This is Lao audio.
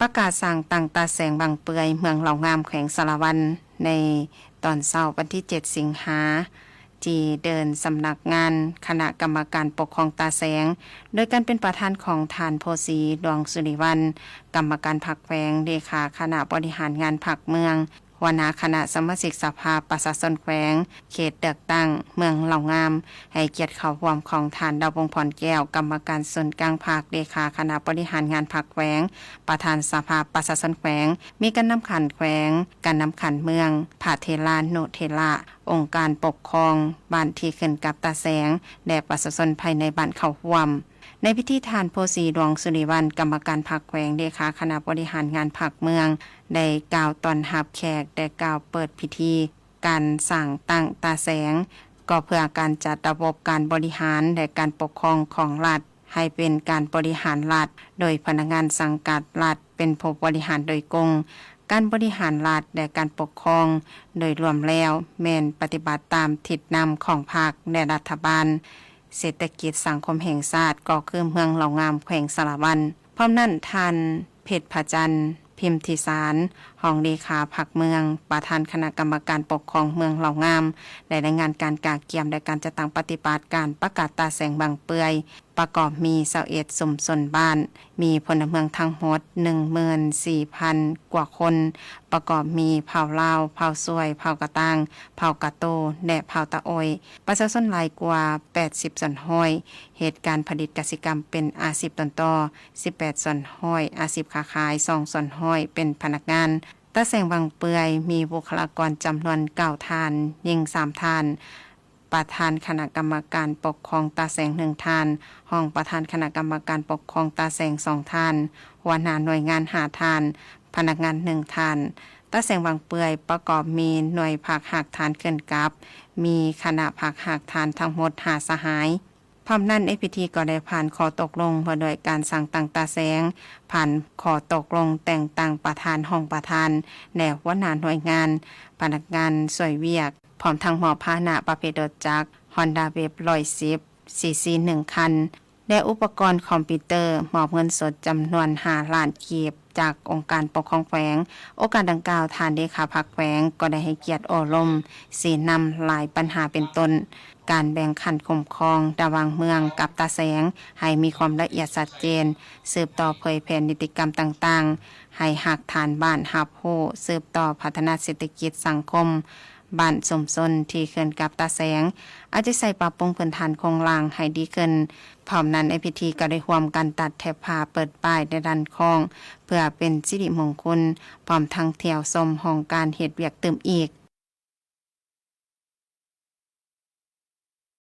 ປະກາດສ້າງຕັ້ງຕາແສງວັງເປືອຍ ເມືອງເລົ່າງາມ ແຂວງສາລະວັນ ໃນຕອນເຊົ້າວັນທີເຈັດ ສິງຫາ ທີ່ເດີ່ນສຳນັກງານຄະນະກຳມະການປົກຄອງຕາແສງ ໂດຍການເປັນປະທານຂອງທ່ານ ໂພສີ ດວງສຸລິວັນ ກຳມະການພັກແຂວງ, ເລຂາຄະນະບໍລິຫານງານພັກເມືອງ, ຫົວໜ້າຄະນະສະມາຊິກສະພາປະຊາຊົນແຂວງ ເຂດເລືອກຕັ້ງເມືອງເລົ່າງາມ, ໃຫ້ກຽດເຂົ້າຮ່ວມຂອງທ່ານ ດາວວົງ ພອນແກ້ວ ກຳມະການສູນກາງພັກ, ເລຂາຄະນະບໍລິຫານງານພັກແຂວງ, ປະທານສະພາປະຊາຊົນແຂວງ, ມີການນຳຂັ້ນແຂວງ, ການນຳຂັ້ນເມືອງ, ພະເຖລານຸເຖລະ, ອົງການປົກຄອງບ້ານທີ່ຂຶ້ນກັບຕາແສງ ແລະ ປະຊາຊົນພາຍໃນບ້ານເຂົ້າຮ່ວມ. ໃນພິທີ ທ່ານ ໂພສີ ດວງສຸລິວັນ ກຳມະການພັກແຂວງ, ເລຂາຄະນະບໍລິຫານງານພັກເມືອງ ໄດ້ກ່າວຕ້ອນຮັບແຂກ ແລະ ກ່າວເປີດພິທີການສ້າງຕັ້ງຕາແສງ, ກໍເພື່ອການຈັດລະບົບການບໍລິຫານ ແລະ ການປົກຄອງຂອງລັດ ໃຫ້ເປັນການບໍລິຫານລັດ ໂດຍພະນັກງານສັງກັດລັດເປັນຜູ້ບໍລິຫານໂດຍກົງ. ການບໍລິຫານລັດ ແລະ ການປົກຄອງໂດຍລວມແລ້ວ ແມ່ນປະຕິບັດຕາມທິດນຳຂອງພັກ ແລະ ລັດຖະບານ. ເສດຖະກິດສັງຄົມແຫ່ງຊາດ ກໍຄືເມືອງເລົ່າງາມ ແຂວງສາລະວັນ. ພ້ອມນັ້ນ, ທ່ານ ເພັດພະຈັນ ພິມທິສານ ຮອງເລຂາພັກເມືອງ, ປະທານຄະນະກຳມະການປົກຄອງເມືອງເລົ່າງາມ ໄດ້ລາຍງານການກະກຽມ ແລະ ການຈັດຕັ້ງປະຕິບັດການປະກາດຕາແສງວັງເປືອຍ ປະກອບມີຊາວເອັດຊຸມຊົນບ້ານ, ມີພົນລະເມືອງທັງໝົດໜຶ່ງໝື່ນສີ່ພັນກວ່າຄົນ, ປະກອບມີເຜົ່າລາວ, ເຜົ່າຊວຍ, ເຜົ່າກະຕ່າງ, ເຜົ່າກາໂຕ ແລະ ເຜົ່າຕາໂອຍ. ປະຊາຊົນຫຼາຍກວ່າແປດສິບສ່ວນຮ້ອຍ ເຮັດການຜະລິດກະສິກຳເປັນອາຊີບຕົ້ນຕໍ, ສິບແປດສ່ວນຮ້ອຍອາຊີບຄ້າຂາຍ, ສອງສ່ວນຮ້ອຍເປັນພະນັກງານ. ຕາແສງວັງເປືອຍມີບຸກຄະລາກອນຈຳນວນເກົ້າທ່ານ, ຍິງສາມທ່ານ, ປະທານຄະນະກຳມະການປົກຄອງຕາແສງໜຶ່ງທ່ານ, ຮອງປະທານຄະນະກຳມະການປົກຄອງຕາແສງສອງທ່ານ, ຫົວໜ້າໜ່ວຍງານຫ້າທ່ານ, ພະນັກງານໜຶ່ງທ່ານ. ຕາແສງວັງເປືອຍປະກອບມີໜ່ວຍພັກຮາກຖານຂຶ້ນກັບ, ມີຄະນະພັກຮາກຖານທັງໝົດຫ້າສະຫາຍ. ພ້ອມນັ້ນ, ໃນພິທີກໍໄດ້ຜ່ານຂໍ້ຕົກລົງວ່າດ້ວຍການສ້າງຕັ້ງຕາແສງ, ຜ່ານຂໍ້ຕົກລົງແຕ່ງຕັ້ງປະທານ, ຮອງປະທານ ແລະ ຫົວໜ້າໜ່ວຍງານ, ພະນັກງານຊ່ວຍວຽກ, ພ້ອມທັງມອບພາຫະນະປະເພດລົດຈັກ Honda Wave ຮ້ອຍສິບ ຊີຊີ ໜຶ່ງຄັນ ແລະ ອຸປະກອນຄອມພິວເຕີ, ມອບເງິນສົດຈຳນວນຫ້າລ້ານກີບ ຈາກອົງການປົກຄອງແຂວງ. ໂອກາດດັ່ງກ່າວ, ທ່ານເລຂາພັກແຂວງກໍໄດ້ໃຫ້ກຽດໂອ້ລົມ, ຊີ້ນຳຫຼາຍບັນຫາ ເປັນຕົ້ນ ການແບ່ງຂັ້ນຄຸ້ມຄອງລະຫວ່າງເມືອງກັບຕາແສງ ໃຫ້ມີຄວາມລະອຽດຊັດເຈນ, ສືບຕໍ່ເຜີຍແຜ່ນິຕິກຳຕ່າງໆ, ໃຫ້ຮາກຖານບ້ານຮັບຮູ້, ສືບຕໍ່ພັດທະນາເສດຖະກິດສັງຄົມບ້ານຊຸມຊົນທີ່ຂຶ້ນກັບຕາແສງ, ເອົາໃຈໃສ່ປັບປຸງພື້ນຖານໂຄງລ່າງໃຫ້ດີຂຶ້ນ. ພ້ອມນັ້ນ, ໃນພິທີກໍໄດ້ຮ່ວມກັນຕັດແຖບຜ້າເປີດປ້າຍໃນດ້ານຂອງ ເພື່ອເປັນສິລິມົງຄຸນ, ພ້ອມທັງທ່ຽວຊົມຫ້ອງການເຮັດວຽກຕື່ມອີກ.